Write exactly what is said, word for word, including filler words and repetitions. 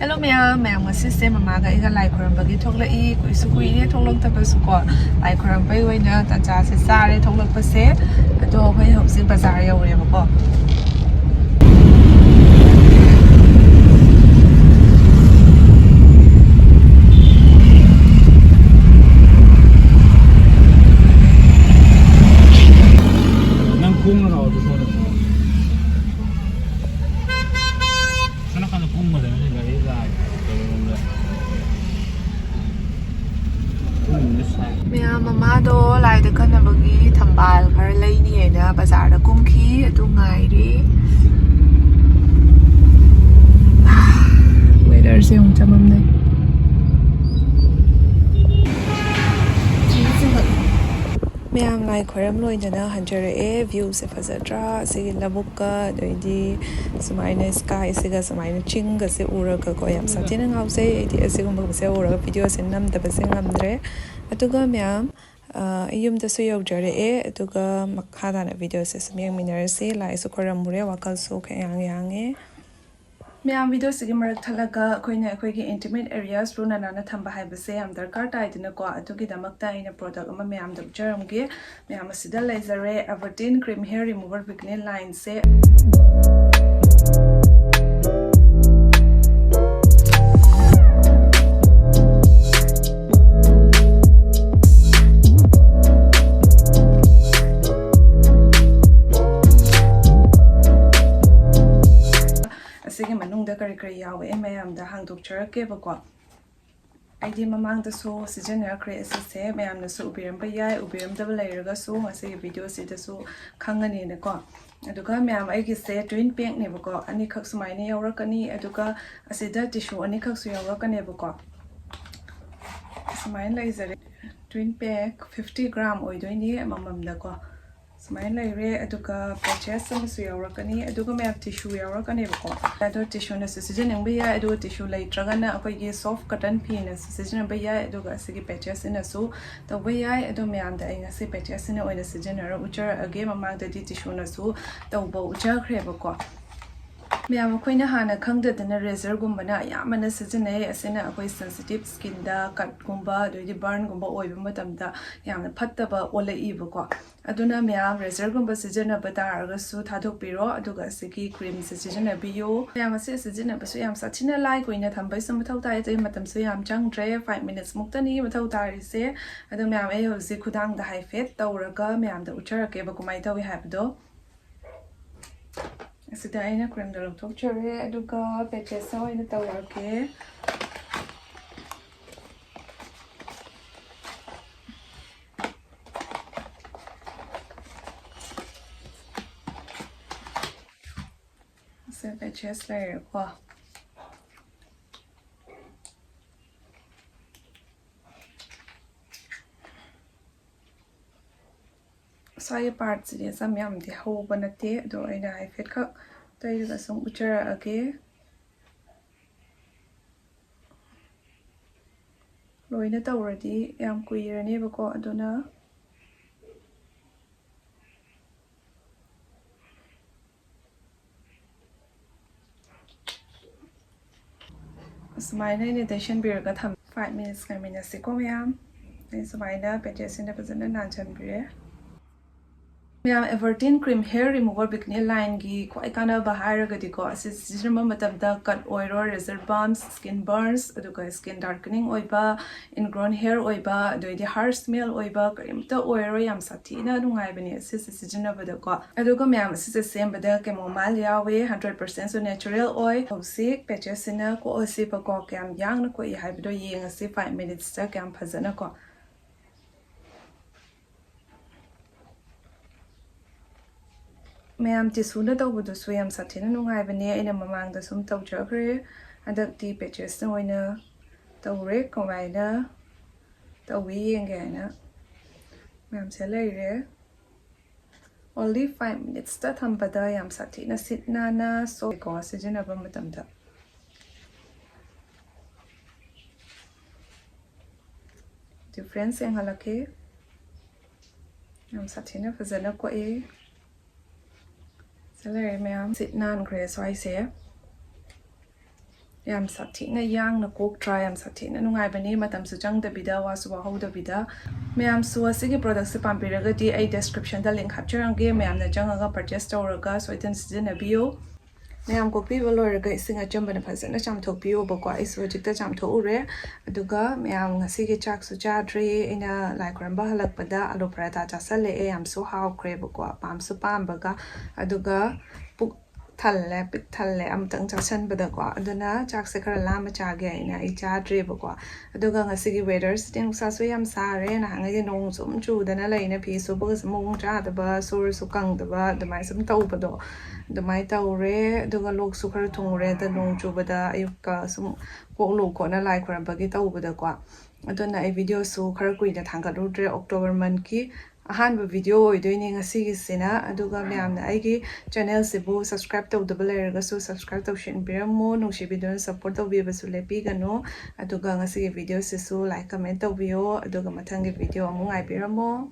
Hello ꯃꯌꯥꯝ, ꯃꯌꯥꯝ ꯉꯁꯤꯁꯦ ꯃꯃꯥꯒ ꯑꯩꯒ ꯂꯥꯏ ꯈꯣꯏꯔꯝꯕꯒꯤ ꯊꯣꯛꯂꯛꯏ꯫ ꯀꯨꯏꯁꯨ ꯀꯨꯏꯔꯦ ꯊꯣꯛꯂꯛꯇꯕꯁꯨꯀꯣ꯫ ꯂꯥꯏ ꯈꯣꯏꯔꯝꯕꯩ ꯑꯣꯏꯅ ꯇꯥꯟꯖꯥꯁꯦ ꯆꯥꯔꯦ ꯊꯣꯛꯂꯛꯄꯁꯦ꯫ ꯑꯗꯣ ꯑꯩꯈꯣꯏ ꯍꯧꯖꯤꯛ ꯕꯖꯥꯔ ꯌꯧꯔꯦꯕꯀꯣ꯫ ꯅꯪ ꯈꯣꯡꯅ ꯂꯥꯛꯑꯣ ꯑꯗꯨ ꯁꯣꯝꯗ꯫ ꯁꯣꯝ ꯅꯥꯀꯟꯗ ꯀꯨꯝꯒꯗꯕꯅꯤ ꯒꯥꯔꯤ ꯂꯥꯛꯑꯦ ꯀꯩꯅꯣꯔꯣꯝꯗ꯫ ꯃꯌꯥꯝ ꯃꯃꯥꯗꯣ ꯂꯥꯏꯗ ꯀꯠꯅꯕꯒꯤ ꯊꯝꯕꯥꯜ ꯈꯔ ꯂꯩꯅꯤꯅ ꯕꯖꯥꯔꯗ ꯀꯨꯝꯈꯤ꯫ ꯑꯗꯨ ꯉꯥꯏꯔꯤ꯫ Weatherꯁꯦ ꯑꯃꯨꯛ ꯆꯃꯝꯅꯩ꯫ ꯃꯌꯥꯝ ꯂꯥꯏ ꯈꯣꯏꯔꯝ ꯂꯣꯏꯗꯅ ꯍꯟꯖꯔꯛꯑꯦ꯫ Viewꯁꯦ ꯐꯖꯗ꯭ꯔꯥ? ꯑꯁꯤꯒꯤ ꯂꯧꯕꯨꯛꯀ ꯑꯗꯩꯗꯤ ꯁꯨꯃꯥꯏꯅ skyꯁꯤꯒ ꯁꯨꯃꯥꯏꯅ ꯆꯤꯡꯒꯁꯦ ꯎꯔꯒꯀꯣ ꯌꯥꯝ ꯁꯥꯊꯤꯅ ꯉꯥꯎꯖꯩ꯫ ꯑꯩꯗꯤ ꯑꯁꯤꯒꯨꯝꯕꯁꯦ ꯎꯔꯒ videoꯁꯦ ꯅꯝꯗꯕꯁꯦ ꯉꯝꯗ꯭ꯔꯦ꯫ ꯑꯗꯨꯒ ꯃꯌꯥꯝ, ꯑ, ꯑꯩ ꯌꯨꯝꯗꯁꯨ ꯌꯧꯖꯔꯛꯑꯦ꯫ ꯑꯗꯨꯒ ꯃꯈꯥ ꯇꯥꯅ videoꯁꯦ ꯁꯨꯝ ꯌꯦꯡꯃꯤꯟꯅꯔꯁꯤ꯫ ꯂꯥꯏꯁꯨ ꯈꯣꯏꯔꯝꯃꯨꯔꯦ, ꯋꯥꯈꯜꯁꯨ ꯈꯌꯥꯡ ꯌꯥꯡꯉꯦ꯫ ꯃꯌꯥꯝ videoꯁꯤꯒꯤ ꯃꯔꯛ ꯊꯠꯂꯒ ꯑꯩꯈꯣꯏꯅ ꯑꯩꯈꯣꯏꯒꯤ intimate areas ꯂꯨꯅ ꯅꯥꯟꯅ ꯊꯝꯕ ꯍꯥꯏꯕꯁꯦ ꯌꯥꯝ ꯗꯔꯀꯥꯔ ꯇꯥꯏꯗꯅꯀꯣ꯫ ꯑꯗꯨꯒꯤꯗꯃꯛꯇ ꯑꯩꯅ product ꯑꯃ ꯃꯌꯥꯝꯗ ꯎꯠꯆꯔꯝꯒꯦ꯫ ꯃꯌꯥꯝ ꯑꯁꯤꯗ ꯂꯩꯖꯔꯦ Evertin Cream Hair Remover Bikini Lineꯁꯦ꯫ ꯑꯁꯤꯒꯤ ꯃꯅꯨꯡꯗ ꯀꯔꯤ ꯀꯔꯤ ꯌꯥꯎꯋꯦ ꯑꯩ ꯃꯌꯥꯝꯗ ꯍꯥꯡꯗꯣꯛꯆꯔꯛꯀꯦꯕꯀꯣ꯫ ꯑꯩꯗꯤ ꯃꯃꯥꯡꯗꯁꯨ ꯁꯤꯖꯤꯟꯅꯈ꯭ꯔꯦ ꯑꯁꯤꯁꯦ꯫ ꯃꯌꯥꯝꯅꯁꯨ ꯎꯕꯤꯔꯝꯕ ꯌꯥꯏ, ꯎꯕꯤꯔꯝꯗꯕ ꯂꯩꯔꯒꯁꯨ ꯉꯁꯤꯒꯤ videoꯁꯤꯗꯁꯨ ꯈꯪꯉꯅꯤꯅꯀꯣ꯫ ꯑꯗꯨꯒ ꯃꯌꯥꯝ ꯑꯩꯒꯤꯁꯦ twin packꯅꯦꯕꯀꯣ, ꯑꯅꯤꯈꯛ ꯁꯨꯃꯥꯏꯅ ꯌꯥꯎꯔꯛꯀꯅꯤ꯫ ꯑꯗꯨꯒ ꯑꯁꯤꯗ tissue ꯑꯅꯤꯈꯛꯁꯨ ꯌꯥꯎꯔꯛꯀꯅꯦꯕꯀꯣ꯫ ꯁꯨꯃꯥꯏꯅ ꯂꯩꯖꯔꯦ꯫ Twin pack fifty gram ꯑꯣꯏꯗꯣꯏꯅꯤ ꯑꯃꯃꯝꯗꯀꯣ꯫ ꯁꯨꯃꯥꯏꯅ ꯂꯩꯔꯦ꯫ ꯑꯗꯨꯒ patches ꯑꯃꯁꯨ ꯌꯥꯎꯔꯛꯀꯅꯤ꯫ ꯑꯗꯨꯒ ꯃꯌꯥꯝ tissue ꯌꯥꯎꯔꯛꯀꯅꯦꯕꯀꯣ꯫ ꯑꯗꯣ tissueꯅꯁꯨ ꯁꯤꯖꯤꯟꯅꯕ ꯌꯥꯏ, ꯑꯗꯨꯒ tissue ꯂꯩꯇ꯭ꯔꯒꯅ ꯑꯩꯈꯣꯏꯒꯤ soft cotton ꯐꯤꯅꯁꯨ ꯁꯤꯖꯤꯟꯅꯕ ꯌꯥꯏ꯫ ꯑꯗꯨꯒ ꯑꯁꯤꯒꯤ patchesꯁꯤꯅꯁꯨ ꯇꯧꯕ ꯌꯥꯏ꯫ ꯑꯗꯣ ꯃꯌꯥꯝꯗ ꯑꯩ ꯉꯁꯤ patchesꯁꯤꯅ ꯑꯣꯏꯅ ꯁꯤꯖꯤꯟꯅꯔ ꯎꯠꯆꯔꯛꯑꯒꯦ꯫ ꯃꯃꯥꯡꯗꯗꯤ tissueꯅꯁꯨ ꯇꯧꯕ ꯎꯠꯆꯈ꯭ꯔꯦꯕꯀꯣ꯫ ꯃꯌꯥꯝ, ꯑꯩꯈꯣꯏꯅ ꯍꯥꯟꯅ ꯈꯪꯗꯗꯅ ꯔꯦꯖꯔꯒꯨꯝꯕꯅ ꯑꯌꯥꯝꯕꯅ ꯁꯤꯖꯤꯟꯅꯩ꯫ ꯑꯁꯤꯅ ꯑꯩꯈꯣꯏ ꯁꯦꯟꯁꯤꯇꯤꯞ ꯁ꯭ꯀꯤꯟꯗ ꯀꯠꯀꯨꯝꯕ ꯑꯗꯩꯗꯤ ꯕꯔꯟꯒꯨꯝꯕ ꯑꯣꯏꯕ ꯃꯇꯝꯗ ꯌꯥꯝꯅ ꯐꯠꯇꯕ ꯑꯣꯜꯂꯛꯏꯕꯀꯣ꯫ ꯑꯗꯨꯅ ꯃꯌꯥꯝ, ꯔꯦꯖꯔꯒꯨꯝꯕ ꯁꯤꯖꯤꯟꯅꯕ ꯇꯥꯔꯒꯁꯨ ꯊꯥꯗꯣꯛꯄꯤꯔꯣ, ꯑꯗꯨꯒ ꯑꯁꯤꯒꯤ ꯀ꯭ꯔꯤꯝ ꯁꯤꯖꯤꯟꯅꯕꯤꯌꯨ꯫ ꯃꯌꯥꯝ, ꯑꯁꯤ ꯁꯤꯖꯤꯟꯅꯕꯁꯨ ꯌꯥꯝ ꯁꯥꯊꯤꯅ ꯂꯥꯏ, ꯀꯨꯏꯅ ꯊꯝꯕꯩꯁꯨ ꯃꯊꯧ ꯇꯥꯏ, ꯑꯗꯩ ꯃꯇꯝꯁꯨ ꯌꯥꯝ ꯆꯪꯗ꯭ꯔꯦ, ꯐꯥꯏꯚ ꯃꯤꯅꯤꯠꯁ ꯃꯨꯛꯇꯅꯤ ꯃꯊꯧ ꯇꯥꯔꯤꯁꯦ꯫ ꯑꯗꯣ ꯃꯌꯥꯝ, ꯑꯩ ꯍꯧꯖꯤꯛ ꯈꯨꯗꯥꯡꯗ ꯍꯥꯏꯐꯦꯠ ꯇꯧꯔꯒ ꯃꯌꯥꯝꯗ ꯎꯠꯆꯔꯛꯀꯦꯕ ꯀꯃꯥꯏꯅ ꯇꯧꯏ ꯍꯥꯏꯕꯗꯣ꯫ ꯑꯁꯤꯗ ꯑꯩꯅ ꯀ꯭ꯔꯤꯝꯗꯣ ꯂꯧꯊꯣꯛꯆꯔꯦ, ꯑꯗꯨꯒ ꯄꯦꯆꯦꯁꯇ ꯑꯣꯏꯅ ꯇꯧꯔꯒꯦ꯫ ꯑꯁꯤ ꯄꯦꯆꯦꯁ ꯂꯩꯔꯦꯀꯣ꯫ ꯁ꯭ꯋꯥꯏꯒꯤ ꯄꯥꯔꯠꯁꯤꯗꯤ ꯁꯝ ꯌꯥꯝꯗꯤ ꯍꯧꯕ ꯅꯠꯇꯦ, ꯑꯗꯣ ꯑꯩꯅ ꯍꯥꯏꯐꯦꯠꯈꯛ ꯇꯩꯔꯒ ꯁꯨꯝ ꯎꯠꯆꯔꯛꯑꯒꯦ꯫ ꯂꯣꯏꯅ ꯇꯧꯔꯗꯤ ꯌꯥꯝ ꯀꯨꯏꯔꯅꯦꯕꯀꯣ, ꯑꯗꯨꯅ ꯑꯁꯨꯃꯥꯏꯅ ꯑꯩꯅ ꯇꯩꯁꯟꯕꯤꯔꯒ ꯊꯝ-, ꯐꯥꯏꯚ ꯃꯤꯅꯤꯠꯁ ꯉꯥꯏꯃꯤꯟꯅꯁꯤꯀꯣ ꯃꯌꯥꯝ꯫ ꯑꯩ ꯁꯨꯃꯥꯏꯅ ꯄꯦꯆꯦꯁꯁꯤꯅ ꯐꯖꯅ ꯅꯥꯟꯁꯤꯟꯕꯤꯔꯦ꯫ ꯃꯌꯥꯝ, ꯑꯦꯚꯔꯇꯤꯟ ꯀ꯭ꯔꯤꯝ ꯍꯦꯌꯔ ꯔꯤꯃꯨꯚꯔ ꯕꯤꯒꯤꯅꯤꯡ ꯂꯥꯏꯟꯒꯤ ꯈ꯭ꯋꯥꯏ ꯀꯥꯟꯅꯕ ꯍꯥꯏꯔꯒꯗꯤꯀꯣ, ꯑꯁꯤ ꯁꯤꯖꯤꯟꯅꯕ ꯃꯇꯝꯗ ꯀꯠ ꯑꯣꯏꯔꯣ, ꯔꯦꯖꯔ ꯕꯝꯁ, ꯁ꯭ꯀꯤꯟ ꯕꯔꯟꯁ, ꯑꯗꯨꯒ ꯁ꯭ꯀꯤꯟ ꯗꯥꯔꯀꯅꯤꯡ ꯑꯣꯏꯕ, ꯏꯟꯒ꯭ꯔꯣꯟ ꯍꯦꯌꯔ ꯑꯣꯏꯕ, ꯑꯗꯩꯗꯤ ꯍꯥꯔꯁ ꯁ꯭ꯃꯦꯜ ꯑꯣꯏꯕ ꯀꯔꯤꯝꯇ ꯑꯣꯏꯔꯔꯣꯏ꯫ ꯌꯥꯝ ꯁꯥꯊꯤꯅ ꯅꯨꯡꯉꯥꯏꯕꯅꯦ ꯑꯁꯤꯁꯦ ꯁꯤꯖꯤꯟꯅꯕꯗꯀꯣ꯫ ꯑꯗꯨꯒ ꯃꯌꯥꯝ, ꯑꯁꯤꯁꯦ ꯁꯦꯝꯕꯗ ꯀꯦꯃꯣꯃꯥꯏꯜ ꯌꯥꯎꯋꯦ, ꯍꯟꯗ꯭ꯔꯦꯠ ꯄꯔꯁꯦꯟꯁꯨ ꯅꯦꯆꯔꯦꯜ ꯑꯣꯏ꯫ ꯍꯧꯖꯤꯛ ꯄꯦꯆꯦꯁꯁꯤꯅ ꯀꯣꯛꯑꯁꯤꯕꯀꯣ, ꯀꯌꯥꯝ ꯌꯥꯡꯅ ꯀꯣꯛꯏ ꯍꯥꯏꯕꯗꯣ ꯌꯦꯡꯉꯁꯤ ꯐꯥꯏꯚ ꯃꯤꯅꯤꯠꯁꯇ ꯀꯌꯥꯝ ꯐꯖꯅꯀꯣ꯫ ꯃꯌꯥꯝ, ꯇꯤꯁꯨꯅ ꯇꯧꯕꯗꯨꯁꯨ ꯌꯥꯝ ꯁꯥꯊꯤꯅ ꯅꯨꯡꯉꯥꯏꯕꯅꯦ꯫ ꯑꯩꯅ ꯃꯃꯥꯡꯗ ꯁꯨꯝ ꯇꯧꯖꯈ꯭ꯔꯦ, ꯍꯟꯗꯛꯇꯤ ꯄꯦꯆꯦꯁꯅ ꯑꯣꯏꯅ ꯇꯧꯔꯦ꯫ ꯀꯃꯥꯏꯅ ꯇꯧꯏ ꯌꯦꯡꯒꯦ ꯍꯥꯏꯅ ꯃꯌꯥꯝꯁꯦ ꯂꯩꯔꯦ꯫ ꯑꯣꯟꯂꯤ ꯐꯥꯏꯚ ꯃꯤꯅꯤꯠꯁꯇ ꯊꯝꯕꯗ ꯌꯥꯝ ꯁꯥꯊꯤꯅ ꯁꯤꯠ ꯅꯥꯟꯅ ꯁꯣꯛꯏꯀꯣ ꯁꯤꯖꯤꯟꯅꯕ ꯃꯇꯝꯗ꯫ ꯗꯤꯐ꯭ꯔꯦꯟꯁ ꯌꯦꯡꯍꯜꯂꯛꯀꯦ꯫ ꯌꯥꯝ ꯁꯥꯊꯤꯅ ꯐꯖꯅ ꯀꯣꯛꯑꯦ꯫ ꯂꯩꯔꯦ ꯃꯌꯥꯝ, ꯁꯤꯠ ꯅꯥꯟꯈ꯭ꯔꯦ ꯁ꯭ꯋꯥꯏꯁꯦ꯫ ꯌꯥꯝ ꯁꯥꯊꯤꯅ ꯌꯥꯡꯅ ꯀꯣꯛꯇ꯭ꯔꯥ? ꯌꯥꯝ ꯁꯥꯊꯤꯅ ꯅꯨꯡꯉꯥꯏꯕꯅꯤ, ꯃꯇꯝꯁꯨ ꯆꯪꯗꯕꯤꯗ, ꯋꯥꯁꯨ ꯋꯥꯍꯧꯗꯕꯤꯗ꯫ ꯃꯌꯥꯝꯁꯨ ꯑꯁꯤꯒꯤ productꯁꯦ ꯄꯥꯝꯕꯤꯔꯒꯗꯤ ꯑꯩ descriptionꯗ link ꯍꯥꯞꯆꯔꯝꯒꯦ, ꯃꯌꯥꯝꯅ ꯆꯪꯉꯒ purchase ꯇꯧꯔꯒ ꯁꯣꯏꯗꯅ ꯁꯤꯖꯤꯟꯅꯕꯤꯌꯨ꯫ ꯃꯌꯥꯝ ꯀꯣꯛꯄꯤꯕ ꯂꯣꯏꯔꯒ ꯏꯁꯤꯡ ꯑꯆꯝꯕꯅ ꯐꯖꯅ ꯆꯥꯝꯊꯣꯛꯄꯤꯌꯣꯕꯀꯣ꯫ ꯑꯩꯁꯨ ꯍꯧꯖꯤꯛꯇ ꯆꯥꯝꯊꯣꯛꯎꯔꯦ꯫ ꯑꯗꯨꯒ ꯃꯌꯥꯝ ꯉꯁꯤꯒꯤ ꯆꯥꯛꯁꯨ ꯆꯥꯗ꯭ꯔꯤ꯫ ꯑꯩꯅ ꯂꯥꯏ ꯈꯨꯔꯨꯝꯕ ꯍꯜꯂꯛꯄꯗ ꯑꯥꯂꯨ ꯄꯔꯥꯊꯥ ꯆꯥꯁꯜꯂꯛꯑꯦ, ꯌꯥꯝꯁꯨ ꯍꯥꯎꯈ꯭ꯔꯦꯕꯀꯣ, ꯄꯥꯝꯁꯨ ꯄꯥꯝꯕꯒ꯫ ꯑꯗꯨꯒ ꯄꯨꯛ ꯊꯜꯂꯦ, ꯄꯤꯛ ꯊꯜꯂꯦ ꯑꯃꯇꯪ ꯆꯥꯁꯟꯕꯗꯀꯣ꯫ ꯑꯗꯨꯅ ꯆꯥꯛꯁꯦ ꯈꯔ ꯂꯥꯝꯃ ꯆꯥꯒꯦ ꯍꯥꯏꯅ ꯑꯩ ꯆꯥꯗ꯭ꯔꯦꯕꯀꯣ꯫ ꯑꯗꯨꯒ ꯉꯁꯤꯒꯤ weatherꯁꯤꯗꯤ ꯅꯨꯡꯁꯥꯁꯨ ꯌꯥꯝ ꯁꯥꯔꯦ꯫ ꯅꯍꯥꯟꯉꯩꯗꯤ ꯅꯣꯡ ꯁꯨꯝ ꯆꯨꯗꯅ ꯂꯩꯅ, ꯐꯤ ꯁꯨꯕꯒꯁꯨ ꯃꯑꯣꯡ ꯆꯥꯗꯕ, ꯁꯨꯔꯁꯨ ꯀꯪꯗꯕ, ꯑꯗꯨꯃꯥꯏꯅ ꯁꯨꯝ ꯇꯧꯕꯗꯣ, ꯑꯗꯨꯃꯥꯏꯅ ꯇꯧꯔꯦ꯫ ꯑꯗꯨꯒ ꯂꯣꯛꯁꯨ ꯈꯔ ꯊꯨꯡꯉꯨꯔꯦ꯫ ꯑꯗ ꯅꯣꯡ ꯆꯨꯕꯗ ꯑꯌꯨꯛꯀ ꯁꯨꯝ ꯀꯣꯛ ꯂꯨ ꯈꯣꯠꯅ ꯂꯥꯏ ꯈꯣꯏꯔꯝꯕꯒꯤ ꯇꯧꯕꯗꯀꯣ꯫ ꯑꯗꯨꯅ ꯑꯩ videoꯁꯨ ꯈꯔ ꯀꯨꯏꯅ ꯊꯥꯡꯒꯠꯂꯨꯗ꯭ꯔꯦ꯫ October monthꯀꯤ ꯑꯍꯥꯟꯕ video ꯑꯣꯏꯗꯣꯏꯅꯦ ꯉꯁꯤꯒꯤꯁꯤꯅ꯫ ꯑꯗꯨꯒ ꯃꯌꯥꯝꯅ ꯑꯩꯒꯤ channelꯁꯤꯕꯨ subscribe ꯇꯧꯗꯕ ꯂꯩꯔꯒꯁꯨ subscribe ꯇꯧꯁꯤꯟꯕꯤꯔꯝꯃꯣ꯫ ꯅꯨꯡꯁꯤꯕꯤꯗꯨꯅ support ꯇꯧꯕꯤꯕꯁꯨ ꯂꯦꯞꯄꯤꯒꯅꯨ꯫ ꯑꯗꯨꯒ ꯉꯁꯤꯒꯤ videoꯁꯤꯁꯨ like, comment ꯇꯧꯕꯤꯌꯣ꯫ ꯑꯗꯨꯒ ꯃꯊꯪꯒꯤ video ꯑꯃꯨꯛ ꯉꯥꯏꯕꯤꯔꯝꯃꯣ꯫